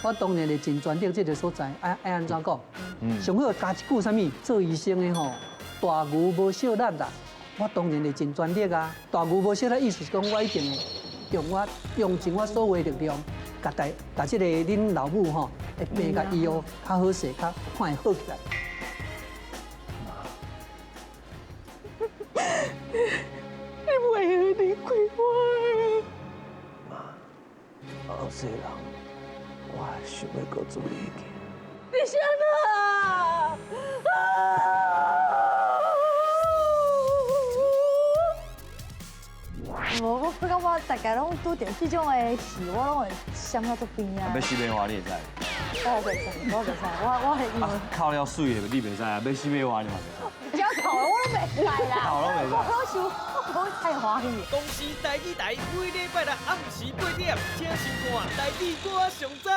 我當然會盡全力這个所在，愛愛按怎講？上好加一句啥物？做醫生的吼，大牛無小力啦。我當然會盡全力啊！大牛無小力，意思是講我一定會用我用盡我所有的力量，共大共這个恁老母吼，的病共醫予較好勢，較看會好起來。你為何離開我？媽，後世人，我想欲閣處理去。你啥啊？啊！無，我感覺大家攏拄著這種的事，我攏會閃到足邊啊。欲死欲活你會使？我袂使，我袂使，我係因為哭了媠的你袂使啊，欲死欲活你嘛袂使。只要哭我攏袂使啦。哭攏袂使。我攏想，我太歡喜。公視台語台每禮拜六暗時8點，請收看《台語我上讚》。